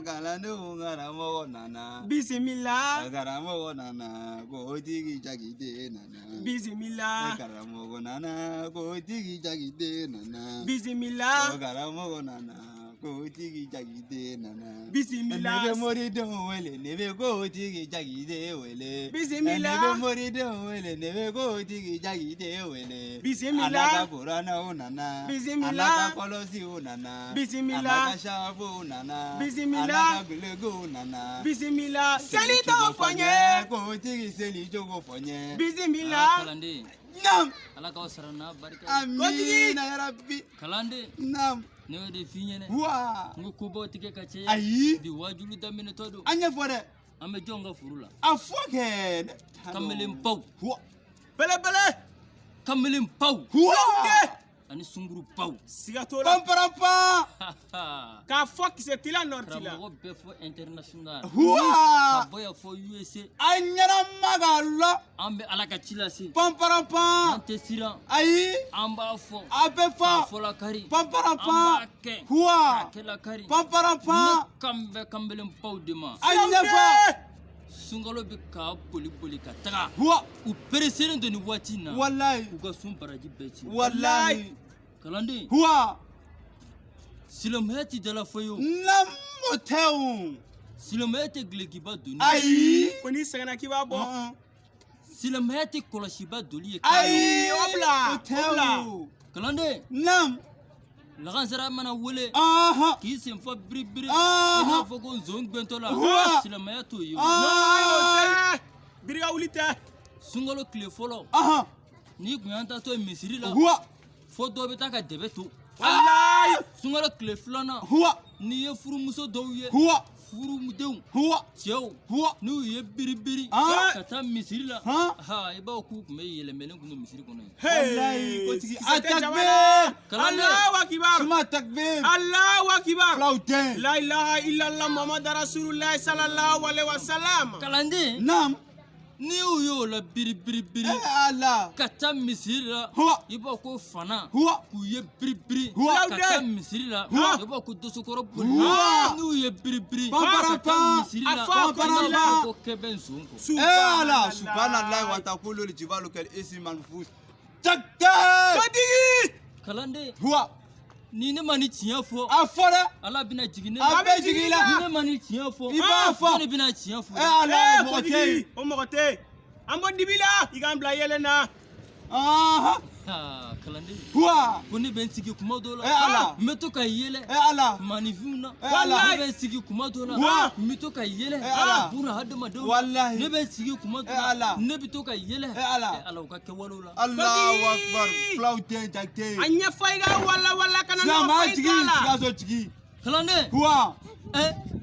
Kalandenw karamɔgɔ nana. Bisimila. Karamɔgɔ nana, kotigi Jakite nana. Bisimila. Karamɔgɔ nana, kotigi Jakite nana. Bisimila. Karamɔgɔ nana, kotigi Jakite nana. Bisimila. Ne bɛ moridenw wele, ne bɛ kotigi Jakite wele. Bisimila. Ne bɛ moridenw wele, ne bɛ kotigi Jakite wele. Bisimila. Ala ka kuranɛw nana. Bisimila. Ala ka kɔlɔsiw nana. Bisimila. Ala ka safow nana. Bisimila. Ala ka gulokiw nana. Bisimila. Seli tɔgɔ fɔ n ye. Kotigi seli cogo fɔ n ye. Bisimila. Kalanden. Naam. Ala k'aw sara n'a barika. Amiina yarabi. Kalanden. Naam. Ne y'o de f'i ɲɛna. Wa. N ko kobaw tɛ kɛ ka caya. Ayi. Bi wajulu daminɛtɔ don. An ɲɛfɔ dɛ. An bɛ jɔn ka foro la? A fɔ kɛ. Ne t'a dɔn. Kamalenbaw. Wa. Belebele. Kamalenbaw. Wa. Ani sungurubaw. Siga t'o la. Panparanpan. K'a fɔ kisɛ t'i la nɔri t'i la. Karamɔgɔ bɛɛ fɔ international. Wa. Ka bɔ yan fɔ USA. An ɲɛnama k'a lɔ. An bɛ Ala ka ci lase. Panparanpan. An tɛ siran. Ayi. An b'a fɔ. A bɛ fɔ. K'a fɔ la kari. Panparanpan. An b'a kɛ. Wa. K'a kɛ la kari. Panparanpan. Ne kan bɛ kamalenbaw de ma. An ɲɛfɔ. Sunkalo bɛ ka boli boli ka taga. Wa. U pereselen don nin waati in na. Walayi. U ka sun baraji bɛɛ ci. Walayi. Kalanden. Wa. Silamɛya tɛ dalafɔ ye o. Naamu o tɛ o. Silamɛya tɛ dulokiba donni. Ayi. Ko n'i sɛgɛnna k'i b'a bɔ. Silamɛya tɛ kɔlɔsiba doli ye. Ayi. O bila. O tɛ O bila. o. Kalanden. Naamu. Lagansara mana wele. Ahan. K'i sen fɔ biribiri. Ahan. I b'a fɔ ko nson gbɛntɔ la. Wa. Silamɛya t'o ye o. Ayi o tɛ. Birika wuli tɛ. Sunkalo tile fɔlɔ. Ahan. N'i kun y'an taatɔ ye misiri la. Wa. Fo dɔ bɛ taa ka dɛbɛ to. Walayi. Sunkalo tile filanan. Wa. N'i ye furumuso dɔw ye. Wa. Furudenw. Wa. Cɛw. Wa. N'u ye biribiri. Ah. Ka taa misiri la. Han. Ha i b'a fɔ k'u tun bɛ yɛlɛmɛlen kun don misiri kɔnɔ yen. Walayi kotigi. Kisɛ A tɛ jama la. takbir. Kalanden. Allahu akibar. Suma takbir. Allahu akibar. Filaw den. La ilaha illallah Muhammad rasulullah sallallahu alaihi wasallam. Kalanden. Naam. N'i y'u y'o la biri biri biri. Eh Ala. Ka taa misiri la. Huwa. I b'a fɔ ko fana. Huwa. K'u ye biri biri. Huwa. Ka taa misiri la. Huwa. I b'a fɔ ko dosokɔrɔ boli. Huwa. N'u ye biri biri. Panparanpan. Ka taa misiri la. A fɔ I b'a fɔ ko kɛbɛ nson kɔ. Eh Ala. Subhanallah wa taqulu al-jibalu kal ismi manfus. Takbir. Kotigi. Kalanden. Huwa. Ni ne ma ni tiɲɛ fɔ. A fɔ dɛ. Ala bɛna jigin ne A bɛ jigin i la. Ni ne ma ni tiɲɛ fɔ. I b'a fɔ. Jɔnni bɛna tiɲɛ fɔ. Eh Ala Eh mɔgɔ tɛ yen. kotigi. O mɔgɔ tɛ yen. An bɔ dibi la. I k'an bila yɛlɛ na. Ahan. Aa, kalanden. Huwa. Ko ne bɛ n sigi kuma dɔ la. Eh Ala. N bɛ to ka yɛlɛ. Eh Ala. Maninfinw na. Eh Ala. Ne bɛ n sigi kuma dɔ la. Wa. N bɛ to ka yɛlɛ. Eh Ala. Buna hadamadenw. Walahi. Ne bɛ n sigi kuma dɔ Eh la. Ala. Ne bɛ to ka yɛlɛ. Eh Ala. Eh Ala u ka kɛwalew la. Allahu akbar. Filaw den Jakite. A ɲɛfɔ i ka wala wala kana nɔgɔ Silamɛya foyi jigi. t'a la. Sikaso jigi. Kalanden. Huwa.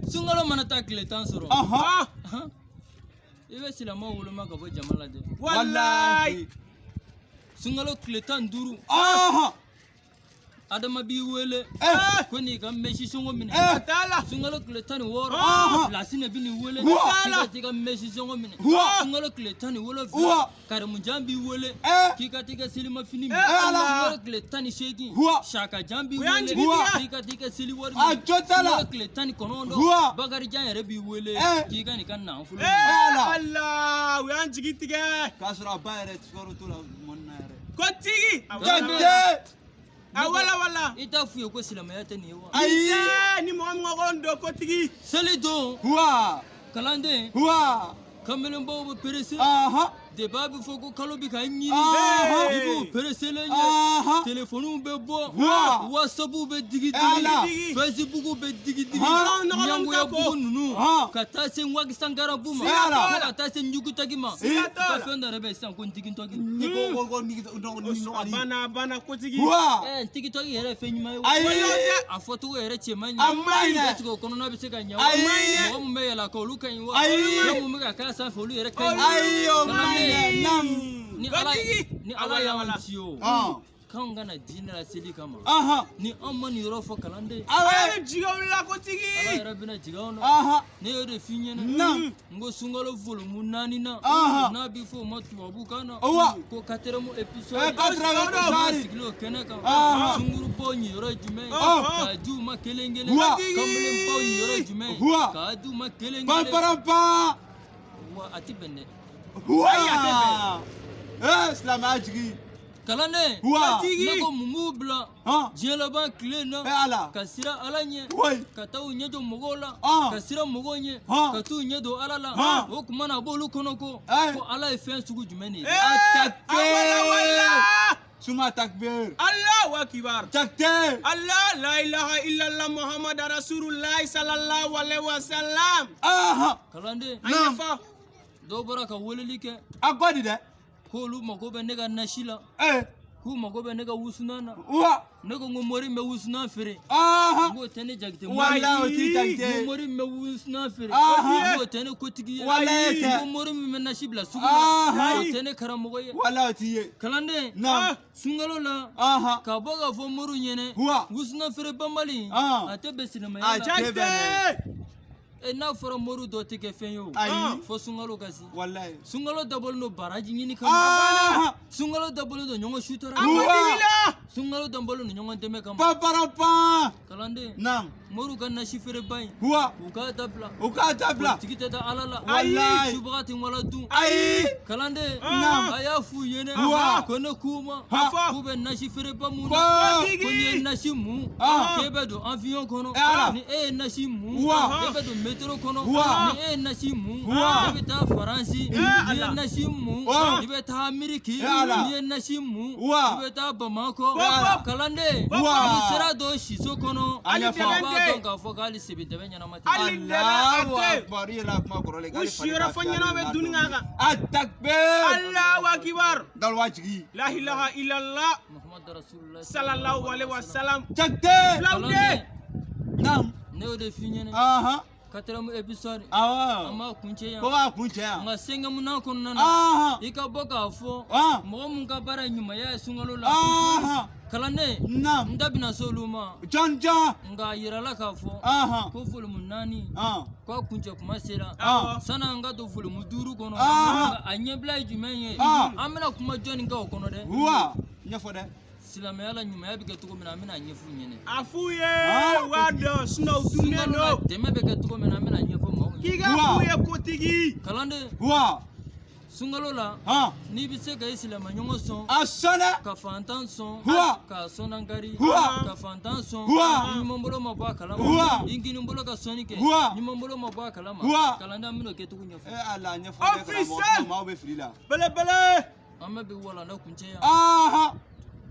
Sunkalo mana taa tile 10 sɔrɔ. Ahan. Ah. Han. I bɛ silamɛw woloma ka bɔ jama la dɛ. Walayi. Sunkalo tile 15. Ahan. Adama b'i wele. Eh. Ko n'i ka mɛsi sɔngɔ minɛ. Eh. A t'a la. Sunkalo tile 16. Ahan. Lasinɛ bɛ n'i wele. Huwa. K'i ka t'i ka mɛsi sɔngɔ minɛ. Huwa. Sunkalo tile 17. Huwa. Karimujan b'i wele. Eh. K'i ka t'i ka selimafini minɛ. Eh, Ala. Sunkalo tile 18. Huwa. Sakajan b'i O y'an wele. jigi tigɛ. K'i ka t'i ka seli wari A jo t'a la. Sunkalo tile 19. Huwa. Bakarijan yɛrɛ b'i wele. Eh. K'i ka n'i ka nafolo Eh minɛ. Ala. Ala. U y'an jigi tigɛ. K'a sɔrɔ a ba yɛrɛ sukaro t'o la mɔni na yɛrɛ. Kotigi. Jakite. A wala wala. I t'a f'u ye ko silamɛya tɛ nin ye wa? Ayi. Eh, ni mɔgɔ min ko ko n don kotigi. Seli don. Huwa. Kalanden. Huwa. Kamalenbaw bɛ perese. Ahan. Depuis a bɛ fɔ ko kalo bɛ ka ɲini. Ahan. I b'u pereselen ye. Ahan. Telefɔniw bɛ bɔ. Huwa. Whatsapp bɛ digi Eh, Ala. digi. Facebook bɛ digi digi. Han. Ɲangoyabugu ninnu. Han. Ka taa se Wakisankarabu ma. Eh, Ala. Fo ka taa se Ɲugutagi ma. Siga t'o Ka la. fɛn dɔ yɛrɛ bɛ yen sisan ko ntigitɔgi. Ni ko ni ni A banna a banna kotigi. Huwa. Ntigitɔgi yɛrɛ ye fɛn ɲuman ye wa? Ayi. A fɔcogo yɛrɛ cɛ man ɲi. A man ɲi dɛ. Est-ce que o kɔnɔna bɛ se ka ɲɛ wa? Ayi. Mɔgɔ min bɛ yɛlɛ a kan olu ka ɲi wa? Ayi. Fɛn min bɛ ka k'a sanfɛ olu yɛrɛ ka ɲi. Ayi o man ɲi dɛ. Naam. Ni Ala Kotigi. ni Ala y'anw ci o. Ɔn. K'anw ka na diinɛ la seli kama. Ahan. Ni anw ma nin yɔrɔ fɔ kalanden. Awɛ. Ala bɛ jigin aw la kotigi. Ala yɛrɛ bɛna jigin anw na. Ahan. Ne y'o de f'i ɲɛna. Naam. N ko sunkalo volume 4 na. Ahan. N'a bɛ fɔ o ma tubabukan na. Wa. Ko quatrième épisode. Eh, quatrième épisode. N'a sigilen o kɛnɛ kan. Ahan. Sunkurubaw ɲiyɔrɔ ye jumɛn ye? Ɔn. K'a di u ma kelen kelen. Wa. Kamalenbaw ɲiyɔrɔ ye jumɛn ye? ye Huwa. K'a d'u ma kelen kelen. Panparanpan. Wa a ti bɛn dɛ. Huwa. Ayi, a tɛ bɛn. Ee, silamɛya jigi. Kalanden, Huwa. ne ko mun b'u bila Han. diɲɛ laban tile in Eh, na Ala. ka siran Ala ɲɛ, Oui. ka taa u ɲɛ jɔ mɔgɔw la, Ah. ka siran mɔgɔw ɲɛ, Ah. ka t'u ɲɛ don Ala la. Ah. O tuma na a b'olu kɔnɔ ko Eh. ko Ala ye fɛn sugu jumɛn de ye? Atakbir. Wala wala. Suma takbir. Allahu akbar. Takbir. Allah la ilaha illallah Muhammad Rasulullah sallallahu alaihi wasallam. Aha. Kalanden, An ɲɛfɔ. dɔw bɔra ka weleli kɛ A ko di dɛ. k'olu mago bɛ ne ka nasi la, Eh. k'u mago bɛ ne ka wusunan na. Wa. Ne ko n ko mori min bɛ wusunan feere, Aha. n k'o tɛ ne Jakite mori ye. Walahi, o t'i N Jakite. ko mori min bɛ wusunan feere, Aha. n k'o tɛ ne kotigi ye. Walahi, N tɛ. ko mori min bɛ nasi bila sugu la, Aha. o tɛ ne karamɔgɔ ye. Walahi, o t'i ye. Kalanden, Naam. sunkalo la, Aha. ka bɔ k'a fɔ moriw ɲɛnɛ, Huwa. wusunan feere banbali, Ah. a tɛ bɛn silamɛya A la. tɛ bɛn dɛ. E, n'a fɔra moriw dɔ tɛ kɛ fɛn ye o, Ayi. fo sunkalo ka se. Walahi. Sunkalo dabɔlen don baraji ɲini kama. Aha. Sunkalo dabɔlen don ɲɔgɔn sutura. Huwa. Sunkalo dabɔlen don ɲɔgɔn dɛmɛ kama. Panparanpan. Kalanden, Naam. moriw ka nasi feereba in, Huwa. u k'a dabila. U k'a dabila. Politiki tɛ taa Ala la. Walahi. Subaga tɛ wala dun. Ayi. Kalanden, Naam. a y'a f'u ɲɛnɛ Huwa. ko ne k'u ma Ha. k'u bɛ nasi feereba mun Ko. na, ko n'i ye nasi mun, Ah. k'e bɛ don avion kɔnɔ. Eh, Ala. Ni e ye nasi mun, Huwa. e bɛ don métro kɔnɔ. Huwa. Ni e ye nasi mun, Huwa. e bɛ taa Faransi. N'i ye nasi mun, Oh. i bɛ taa Ameriki. Eh, Ala. N'i ye nasi mun, Huwa. i bɛ taa Bamakɔ. Eh, Ala. Kalanden, Huwa. n'i sera don siso kɔnɔ, A i ɲɛfɔ. b'a dɔn k'a fɔ k'ale sebi dɛbɛ ɲɛnama tɛ. Hali dɛmɛ a Allahu tɛ. akbar. I yɛrɛ kuma kɔrɔlen. U siyɔrɔ fɔ ɲɛna bɛ dunni k'a kan. A takbir. Allahu akbar. Dalwa jigi. La ilaha illallah Muhammadu Rasulullah sallallahu alaihi wasallam. Takbir. Filaw de. Naam. Ne y'o de f'i ɲɛna. Aha. Quatrième épisode, Awɔ. an b'a kuncɛ yan. Ko b'a kun cɛ yan. Nka cinquième nan kɔnɔna na, Aha. i ka bɔ k'a fɔ Ah. mɔgɔ mun ka baara ye ɲumanya ye sunkalo la. Aha. Kalanden, Naam. n da bɛna se olu ma. Jɔn jɔn. Nka a yirala k'a fɔ Aha. ko volume 4 Ah. k'a kuncɛ kuma sera. Ah. Sanni an ka don volume 5 kɔnɔ, Ah. nka a ɲɛbila ye jumɛn ye? Ah. An bɛna kuma jɔnni kan o kɔnɔ dɛ? Huwa. Ɲɛfɔ dɛ. Silamɛya la ɲumanya bɛ kɛ cogo min na, an bɛna ɲɛf'u ɲɛna. A f'u ye Ah. u b'a dɔn sinon u tunnen Sunkalo la don. dɛmɛ bɛ kɛ cogo min na, an bɛna ɲɛfɔ maaw ɲɛna. K'i ka Wa. f'u ye kotigi. Kalanden, Huwa. sunkalo la, Han. n'i bɛ se ka i silamɛ ɲɔgɔn sɔn, A sɔn dɛ. ka fantan sɔn, Huwa. ka sɔnnankari, Huwa. ka fantan sɔn, Huwa. i ɲumanbolo ma bɔ a kalama, Huwa. i kinibolo ka sɔnni kɛ, Huwa. ɲumanbolo ma bɔ a kalama. Huwa. Kalanden, an bɛn'o kɛcogo ɲɛfɔ. Eh Ala ɲɛfɔ dɛ karamɔgɔ. Officiel. Maaw bɛ fili la. Belebele. An bɛ bi walanda kuncɛ yan. Aha.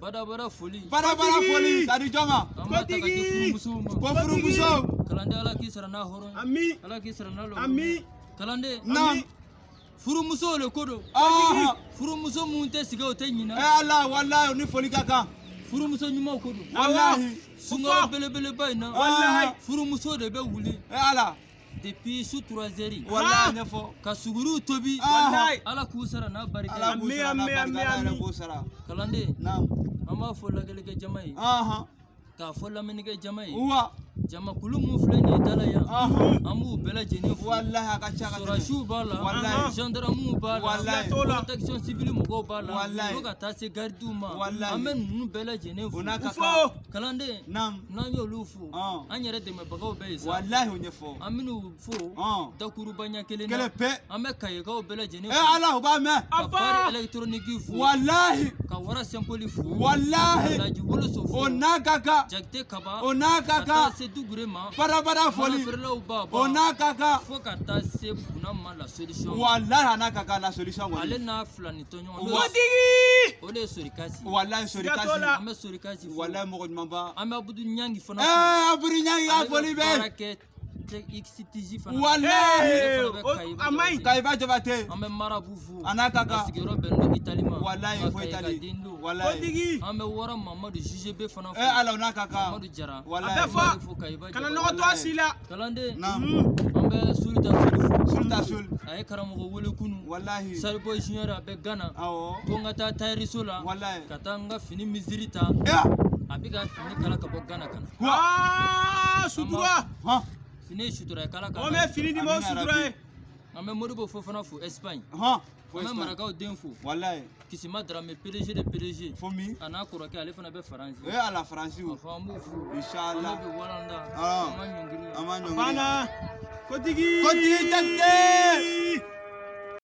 Badabada foli, Badabada foli. Ka di jɔn ma. an b'a ta ka di furumusow ma. Ko furumuso. Kalanden, Ala k'i sara n'a hɔrɔn ye. Ami. Ala k'i sara n'a lɔgɔ. Ami. Kalanden, Naam. furumusow le ko don. Aha. Furumuso mun tɛ sigi o tɛ ɲinɛ. Eh Ala walahi o ni foli ka kan. Furumuso ɲumanw ko don. Walahi. Sunkalo belebeleba in na, Walahi. furumuso de bɛ wuli Eh Ala. depuis su 3 heures Walahi ɲɛfɔ. ka suguriw tobi. Aha. Walahi. Ala k'u sara n'a barika Ala ye. k'u sara n'a Ami, ami, barika Ala yɛrɛ ami. k'u sara. Kalanden, Naam. an b'a fɔ lajɛlikɛ jama ye, Aha. k'a fɔ lamɛnnikɛ jama ye, Wa. jamakulu mun filɛ nin ye da la yan, Aha. an b'u bɛɛ lajɛlen fo. Walahi a ka ca ka tɛmɛ. Sɔrɔdasiw b'a la, Walahi. gendarmew b'a la, Walahi. Siga t'o la. protection civile mɔgɔw b'a la, Walahi. fo ka taa se gardiw ma. Walahi. An bɛ ninnu bɛɛ lajɛlen fo. O n'a ka U kan. fo. Kalanden, Naam. n'an y'olu fo, Ɔn. an yɛrɛ dɛmɛbagaw bɛ yen sa. Walahi o ɲɛfɔ. An bɛn'u fo Ɔn. dakuruba ɲɛ kelen na. Kelen pe. An bɛ kayikaw bɛɛ lajɛlen Eh fo. Ala o b'a mɛn. Ka A baara fɔ. électronique fo. Walahi. Ka wara sɛnpoli fo. Walahi. Laji woloso fo. O n'a ka kan. Jakite Kaba. O n'a ka Ka taa kan. se Dugure ma. Badabada foli. Mana feerelaw b'a O n'a ka kan. Fo ka taa se Buna ma la solution. Walahi a n'a ka kan la solution Ale kɔni. n'a fila ni tɔɲɔgɔn. Kotigi. O de ye Sorikasi. Walahi Siga t'o Sorikasi. la. An bɛ Sorikasi fo. Walahi mɔgɔ ɲumanba. An bɛ Abudu Ɲangi fana fo. Eh Aburu Ɲangi ka Ale bɛ foli baara bɛ. kɛ XTG fana. Walahi. Ale fana bɛ Kayi a man ɲi. Kayiba Jabate. An bɛ Marabu fo. A n'a ka A kan. sigiyɔrɔ bɛnnen don Itali ma. Walahi Nka fo Kayi ka Itali. den don. Walahi. Kotigi. An bɛ Wara Mamadu JGB fana fo. Eh Ala o n'a ka kan. Mamadu Jara. Walahi. A bɛ fɔ. Fo Kayiba Kana Jabate. nɔgɔ to a si la. Kalanden, Naam. an bɛ Sulita Sulu fo. Sulta Sul. A ye karamɔgɔ wele kunun. Walahi. Sariboy Junior a bɛ Gana. Awɔ. Ko n ka taa tayɛriso la. Walahi. Ka taa n ka fini misiri ta. Eh. A bɛ ka fini kala ka bɔ Gana ka na. Wa. Aa sutura. Han. Fini ye sutura ye kala ka O na. mɛ fini di ma o Amina sutura ye. An bɛ Modibo Fofana fo Espagne. Han. Foyi An bɛ t'a la. Marakaw den fo. Walayi. Kisima Darame, PDG de PDG. Fo min? A n'a kɔrɔkɛ, ale fana bɛ Faransi. E ala, Faransi. A fɔ an b'u fo. Inshallah. An bɛ walanda. Ah. An ma ɲɔngiri. An ma ɲɔngiri. Banna kotigi. Kotigi Jakite.